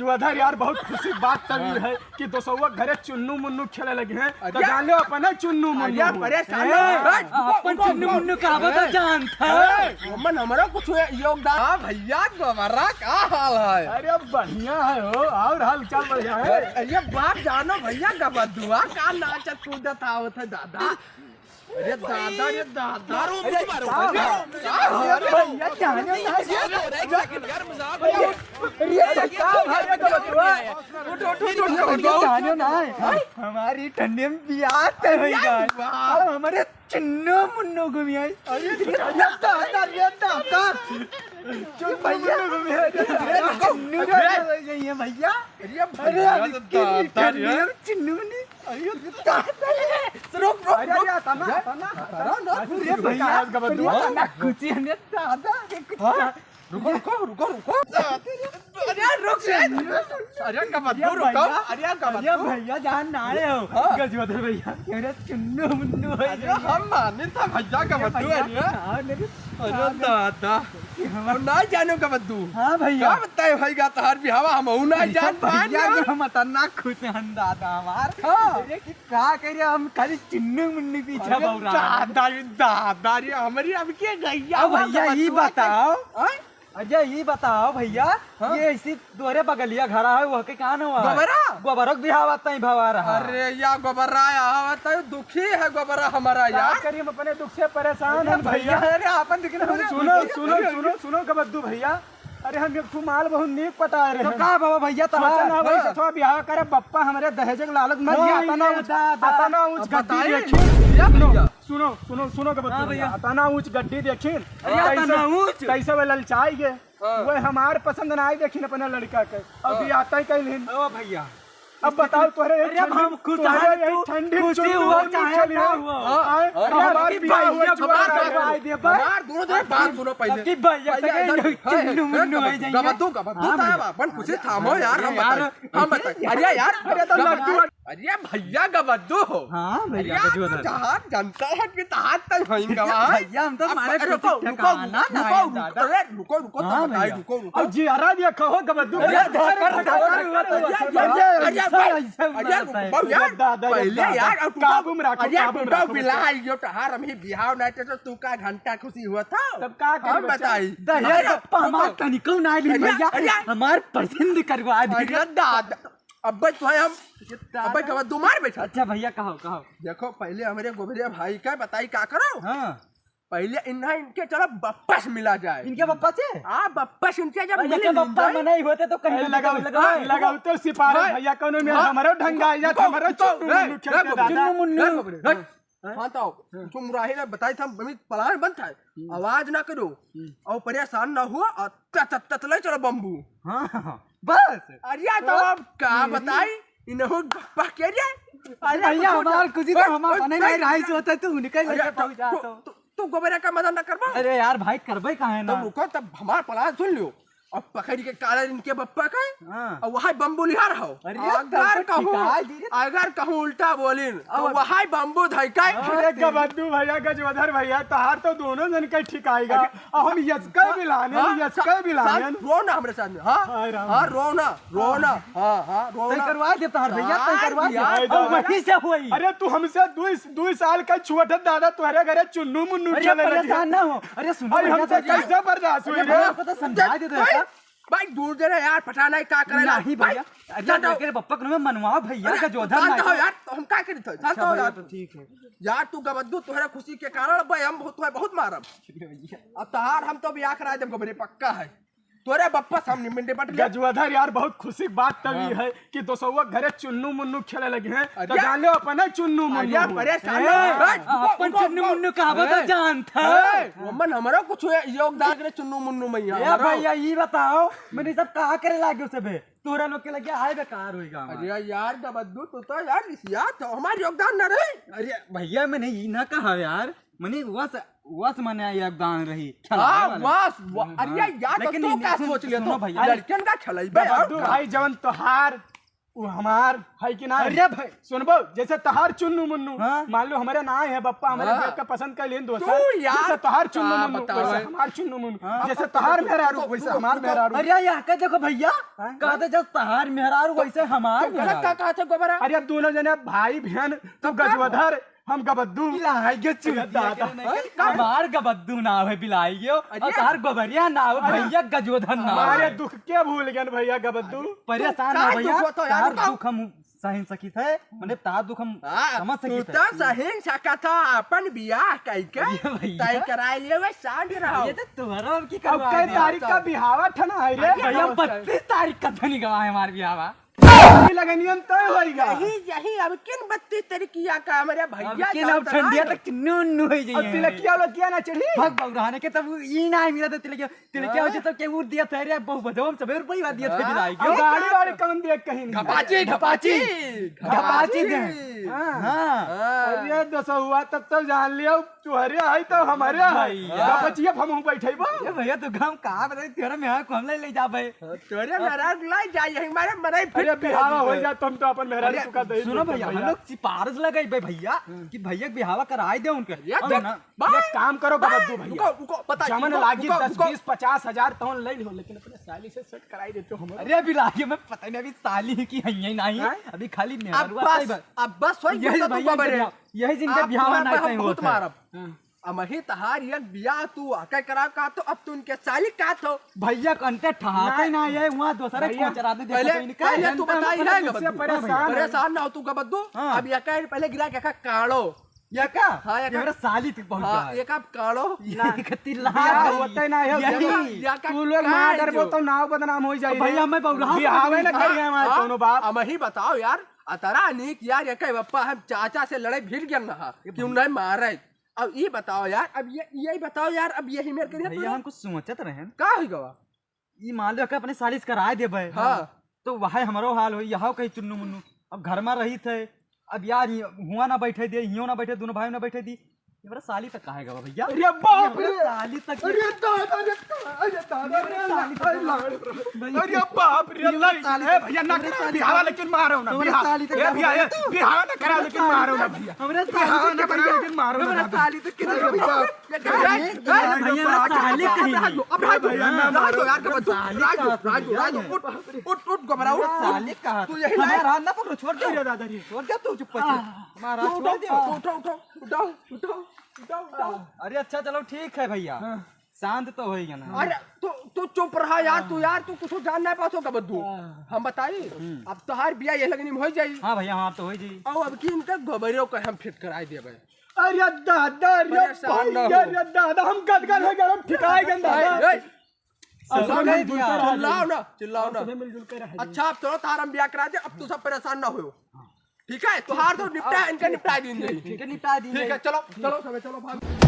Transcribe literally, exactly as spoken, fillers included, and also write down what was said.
गजोधर यार, बहुत खुशी की बात तब ये है कि दोसौआ घरे चुन्नू मुन्नू खेले लगे हैं, तो अरे! जान लो अपना चुन्नू मुन्नू अरे, हो। परेशान ए, मत हो। अपन रुको, चुन्नू रुको। मुन्नू कहावत तो ए, जानता है। ए, ओमन हमरो कुछ योगदान। हाँ भैया, गोबरा का हाल है? अरे बढ़िया है हो, और हाल चाल बढ़िया है? अरे बाप जानो भैया, गबद्दुआ का नाचत कूदत आवत है दादा। अरे दादा, अरे दादा। मारो, अरे मुझे मारो। का अरे, भाई? का भाई? अरे भैया, जाने ना। अरे, अरे, का भाई, ये तो बचवा? उठ, उठ, उठ, उठ, उठ, उठ। जाने ना। हमारी ठंडी में बियाह तय होई गए। वाह। अब हमारे चुन्नू मुन्नू घूमी आई। अरे, अरे दादा, अरे दादा। चुन्नू भैया। मुन्नू घूमी आई। अरे चुन्नू अरे। घूमी आई है भैया। अरे अरे भैया, अभी तो के दादा ठंडी रे। में चुन्नू मुन्नू। अरे दादा रे। रुक, रुक, अरे, रुक। अरे, तना, तना, तना। अरे भैया, आज का बंधु। अरे तना, कुछ नहीं दादा, अरे कुछ हाँ? रुको, रुको, रुको, रुको। अरे रुक रे। अरे का बंधु, ये रुको। भैया, अरे का ये बंधु। भैया जान ना आए हो। हाँ। गजोधर भैया, अरे चुन्नू मुन्नू है अरे भैया। हम माने था भैया का ये बंधु भैया, है ये। हाँ, मेरे अरे दादा। हम ना जानो का बंधु। हाँ भैया। का बताए भाई का तहार बिहावा हम हूँ ना अरे जान भैया, पान। हम खतरनाक खुश हैं दादा हमार। हाँ। अरे कि का करे, हम खाली चुन्नू मुन्नू पीछे अरे बौरा। दादा रे, दादा रे, हमरी अब के गैया अब हुआ भैया, ई बतुआ के बताओ। हाँ? अच्छा, ई बताओ भैया, हाँ? ये ऐसी तोरे बगलिया घरा है, वह के का नाम है? गोबरा? गोबरा के बिहाव आता ही भवा रहा। अरे या गोबरा, आवत है, दुखी है गोबरा हमारा का यार। करी, हम अपने दुख से परेशान अरे हैं भैया। भैया, अरे आपन दुखी ना हो। सुनो, सुनो, सुनो, सुनो, गबद्दू भैया, अरे हम एक ठो माल बहुत नीक पटाए रहे तो हैं। का बाबा भैया, तो सोचा ना हाँ। वही से थोड़ा बिहाव करे, बप्पा हमरे दहेज के लालच में हाँ, दिया, अतना ये ऊंच, दादा। अतना ऊंच अब गड्डी बताई, देखी। या सुनो, भैया। सुनो, सुनो, सुनो, गबद्दू हाँ, भैया। भैया। अतना ऊंच गड्डी देखी। अरे, कैसे, अतना ऊंच? कैसे वो ललचाई गए। हाँ। वो हमार पसंद ना आई, देखी अपना लड़का के। अब हाँ। ये आता ही कहीं नहीं। ओ भैया। अब बताओ, तोहरे अरे, अब हम खुश तोहरे हैं, यही तू ठंडी में खुशी चुन्नू हुआ, मुन्नू चाहे खेली ना हो। हुआ। हाँ, आए, हाँ, हमार अरे, बियाह हुआ भैया, चुआ हमार रहा है। करवाई दे, बस। हमार दोनों जने बात सुनो पहले। अबकी भैया, भैया, तक इधर, नहीं, है, चुन्नू है, मुन्नू गबद्दू, है जाइए। गबद्दू, गबद्दू, हाँ, साहब, भैया। अपन खुशी अरे, थामो यार, अरे, हम यार, बताए। हम अरे, बताए। अरे, अरे, तो गबद्दू, लड्डू। अरे, भैया गबद्दू हो। हाँ, भैया, अरे, गजब तो है। जहाँ जनता है कि तहाँ तक होइंगा, हाँ? भैया, हम तो अब, मारे अरे, खुशी रुको, रुको, ठिकाना रुको, ना है, रुको, दादा। अरे, रुको, रुको, तो हाँ, बताए, भैया। रुको, रुको। अब जी, हरा दिया, कहो, गबद्दू। अरे, धक्का, अरे, धक्का, अरे, धक्का, अरे, अरे, अरे, ऐसा, भाई, ऐसा अरे, मत बताए। बाबू यार, अरे, दादा, अरे, पहले दादा। यार, अब काबू में रखो, अरे, काबू में रखो, अब काबू में बिलाल, रखो। यो टहार, हम ही बिहाव नहीं थे, तो तू का घंटा खुशी हुआ था? तब का हम करबे, बताई। चल। दहेज अरे, पप्पा, हमार रुको। तनिको ना ली अरे, भैया, अरे। हमार पसंद करवा दी। अरे, दादा, अब्बे तो है हम, ये दादा। अब्बे के बाद दो मार बैठा। अच्छा भैया, कहो, कहो। देखो, पहले हमरे गोबरे भाई का बताई का करो। हाँ। पहले इन्हें इनके चलो वापस मिला जाए। इनके बप्पा से? हाँ, वापस इनके जब अरे, मिले इनके बप्पा जाए। मना ही होते तो कहीं अरे, ना लगाओ, लगाओ, लगाओ। लगाओ तो सिपाही हाँ। भैया, कोनो में हाँ। हमारो ढंगा आ जात, रुको, हमारो रुको, चुन्नू ए, मुन्नू ए, खेलते गोबरे, दादा। चुन्नू मुन्नू। ए, गोबरे, हाँ। हाँ, तो हाँ। तुम राही ना बताई था, अभी प्लान बनता है। हम्म। आवाज ना करो। हम्म। और परेशान ना हुआ और त-, त-, ततलाई चलो बम्बू। हाँ, हाँ, हाँ। बस। अरे, तो हाँ। अब का मेरी बताई? इन्हों गप्पा के रे? अरे, भैया, कुछ हमार ना। खुशी तो ओए, हमार ओए, बने ओए। नहीं रही से होता, तू उनका ही अरे, लेके तो, पहुंच जाता। तो, तो, तो गोबरा का मदद ना करबो? अरे यार भाई, करबे काहे ना? तब रुको, तब हमार प्लान सुन लियो। अब पकड़ के काला इनके बप्पा का, हाँ। और वहाँ बम्बू लिहार हो। अरे, अगर तब तो कहूँ, ठिका दीजिए। अगर कहूँ उल्टा बोलिन, तो अब वहाँ बम्बू धइकाई। अरे, गबद्दू भैया, गजोधर भैया, तहार तो दोनों जन के ठिकाई गए। अरे, अब हम यचके हाँ, बिलाने, हाँ, यचके सा-, बिलाने। सा-, रो ना हमरे साथ में, हाँ? हाय राम। हाँ, रो ना, रो ना, हाँ, हाँ, रो तय ना। करवा दे तहार भैया, तय यार, करवा दे। यार, और वहीं से होई। अरे, तू हमसे दो, दो साल का छोट है दादा, तोहरे घरे चुन्नू मुन्नू अरे, खेले लगी। परेशान ना हो। अरे, सुनो अरे, भैया, हमसे तो कैसे बर्दाश्त हुई अरे, रे? भैया को तो समझा दे दो भाई, यार। भाई, दूर दे रहे यार, पता नहीं का करे ला। नहीं भाई, भैया, अरे, जा, जाओ। मेरे पप्पा को मैं मनवाओ भैया, अरे, गजोधर शांत मार हो के। यार, तो हम का करी थे? शांत अच्छा हो भैया, यार। तो ठीक है। यार, तू गबद्दू, तोहरा खुशी के कारण भाई हम बहुत, तुम्हें बहुत मारब। ठीक है भैया। अब तहार हम तो बियाह कराए देब गोबरे, पक्का है। तोरे बप्पा सामने में निपट ले। गजोधर यार, बहुत खुशी की बात तब हाँ। ये है कि दोसौआ घरे चुन्नू मुन्नू खेले लगे हैं, तो अरे। जान लो अपना चुन्नू मुन्नू अरे, हो। परेशान ए, ना हो। ए, रुको, अपन रुको, चुन्नू रुको। मुन्नू कहावत ए, जानता है। ए, ओमन हमरो कुछ योगदान करे चुन्नू मुन्नू में यार, ए हमरो। भैया, ये बताओ, मैंने सब कहा करे लागे उसे बे? तोरा लोग के लगे आए बेकार होई गाँव में। अरे यार, गबद्दू, तू तो यार रिसिया तो हमार योगदान ना रही। अरे भैया, मैंने ई ना कहा यार, मैंने वस, वस मने योगदान रही, खेलावे हाँ, वाला। वस, व-, हाँ, अरे यार, तो लेकिन तू ई का सुन, सोच लिया सुनो तू? भैया। लड़कन का खेलैबे गबद्दू यार। भाई, जवन तोहार वो हमार है कि ना? अरे भाई। सुनबो, जैसे तहार चुन्नू मुन्नू, हाँ? मान लो हमारे ना है बप्पा, हमारे हाँ। देख के पसंद कर लेन दोस्त। तू यार, जैसे तहार चुन्नू का मुन्नू, बताओ वैसे है? हमार चुन्नू मुन्नू। हाँ, जैसे तो तहार तू, मेहरारू, तू, वैसे तू, हमार तू, मेहरारू। अरे, यहाँ के देखो भैया, हाँ? कहते जब तहार मेहरारू, वैसे हमार तो गलत मेहरारू। का कहते गोबरा? अरे, दोनों जने भाई बहन, तू तो का गजोधर, हम गबद्दू। बिलाई गे चूतिया दादा। के नहीं, हाँ? हमार गबद्दू नाव है बिलाई गे, और अरे। तहार गोबरिया नाव है हाँ। भैया गजोधर नाव हमारे है। दुख के भूल गए भैया गबद्दू। परेशान का ना भैया, दुख होता है, तहार बताओ। दुख हम सहिन सकित है, मने तहार दुख हम हाँ, समझ तू सकित तो है। सहिन सकत हो, अपन बियाह कइके अरे भैया। तय कराए लेवे, शांत रहो। ये तो तुम्हारा अब की अब करवा कई दिया। तारीख का बिहावा ठना है रे? अरे भैया, बत्तीस तारीख का धनी गवा है हमार बिहावा। अभी लगनियन तय होइगा। यही, यही, अब किन बत्तीस तारीख की या काम रे भैया, अब किन, अब ठंडिया तक नु, नु हो जाइए। अब तिलकिया उलकिया ना चढ़ी? भग बउराने के तब ई ना मिला तो तिलकिया। तिलकिया हाँ। हो जे तो केहू दिया था रे, बहु बजवा में सबे रुपया दिया था हाँ। बिलाई के। अब गाड़ी वाड़ी कौन दिया कहीं नहीं। ढपाची, ढपाची, ढपाची दे। हाँ। हाँ। अरे दसहुआ तब तो जान लिया, तू हरे आई तो हमारे आई। भैया। ढपाचिया हम बैठे बा। ए भैया, तू हम का बताई, तेरा मेहरारू को हम ले, ले जा भाई। हाँ, तोरे मेहरारू लाई जाई, हमारे मनाई फिट अरे कर बिहावा दी हो भाई। जा, तुम तो अपन मेहरारू अरे, चुका दे सुनो दे भैया, हम भैया। लोग सिफारिश लगाई बे भैया हम्म। कि भैया के बिहावा कराई दे उनके। ये अब तो ना, बाय, एक काम करो बाय, गबद्दू भैया। रुको, रुको, पता है, जमन रुको, लागी रुको, दस, रुको। बीस, पचास हजार तौन ले लो, लेकिन अपने साली से सेट कराई देते हो हमारे। अरे अभी लागे मैं पता नहीं अभी साली की है या नहीं, हैं? अभी खाली अब मेहरारू बस, आता है बस। अब बस, वही यही गुस्सा तू भैया बबरे। इनके बिहाव, यही जिनके अब बिहाव तुम्हारे ना पे हम कहीं बहुत होता है। मारब। हाँ। अब वही तहार एक बियाह तू आके करा का तो अब तू उनके साली का तो। भैया कंटे ठहाते ना। ना ये वहाँ दूसरे भैया, को चरा दे, देखो पहले, तो इनका पहले तू जनता बताई लोग है तुझसे गबद्दू। परेशान है। परेशान ना हो तू गबद्दू। हाँ। अब ये कह पहले गिरा के का काढ़ो। या का? हाँ, या का? ये मेरा साली तक पहुंचा हाँ, है। ये का काढ़ो? ये ना। एक तिल्ला बिहाव है। होता ही ना है, यही। या का तू लोग मार काढ़ो? डरबो तो नाव बदनाम हो जाई अब भैया, रे। मैं बबुला बिहावे ना हाँ, करिए हमारे हाँ, कोनो बाप। अब ही बताओ यार, अतरा नीक यार, ये कहे बप्पा हम चाचा से लड़ाई भिड़ गया ना, ये क्यों भैया। नहीं मारे? अब ये बताओ यार, अब ये, ये बताओ यार, अब यही मेरे करिए भैया, तू। हम कुछ सोचत रहे। का हो गवा? ई मान लो कि अपने साली से कराए देबे। हाँ। तो वह हमरो हाल होई, यहो कहीं चुन्नू मुन्नू। अब घर में रही थे, अब यार, हि-, हुआ ना बैठे दे, हियो ना बैठे, दोनों भाई ना बैठे दी। ये मेरा साली तक कहाँ गवा भैया? अरे बाप ये रे! मेरा साली तक अरे दादा रे, अरे दादा रे, अरे साली तक अरे लाड़। भाई, अरे बाप रे, ये मेरा लाड़। साली ए तक, भैया, ना मेरा करा साली बिहावा, तक, लेकिन मारो ना, मेरा बिहावा। साली तक ए भैया, ए, तू। बिहावा ना करा, लेकिन मारो ना भैया। हमरा साली बिहावा तक ना करा, भैया। लेकिन मारो ना हमरा दादा। साली तक अरे बाप। ये क्या है? अरे, अरे, भैया, साले कहीं नहीं। अब राजू, भैया, अब राजू, राजू, यार, साले राजू, कहा था राजू, भैया? राजू, उठ, उठ, उठ, घबरा, उठ। साले कहा तू था। यही हमारा लाइन। राज ना पकड़ो, छोड़ दे। अरे दादा रे। छोड़ दे तू, चुप्पा से। हाँ। हमारा राज उठो, छोड़ दे। उठो, उठो, उठो, उठाओ, उठाओ, उठाओ, उठाओ। अरे अच्छा, चलो ठीक है भैया। हाँ। शांत तो होइगा ना। अरे तू, तू चुप रहा यार, तू यार, तू कुछ जान ना पातो गबद्दू। हाँ। हम बताई, हम्म। अब तोहार बियाह ये लगनी में हो जाई। हाँ भैया, हाँ, अब तो हो जाई। और अब की इनका गोबरियों का हम फिट कराई देबे। अरे दादा, अरे परेशान ना भैया, हो। अरे दादा, हम गदगद हो गए, हम ठिकाए गए दादा। ए, ए, ससुर सब मिलजुल कर रह चिल्लाओ जाइए। ना, चिल्लाओ ना। सभी मिलजुल कर रह जाइए। अच्छा, अब चलो, तार हम ब्याह करा दे, अब तू सब परेशान ना हो। ठीक है, तोहार तो निपटा, इनका निपटा दीन जाई। ठीक है, निपटा दीन ठीक है, जाई। चलो, चलो, सब चलो, भाग।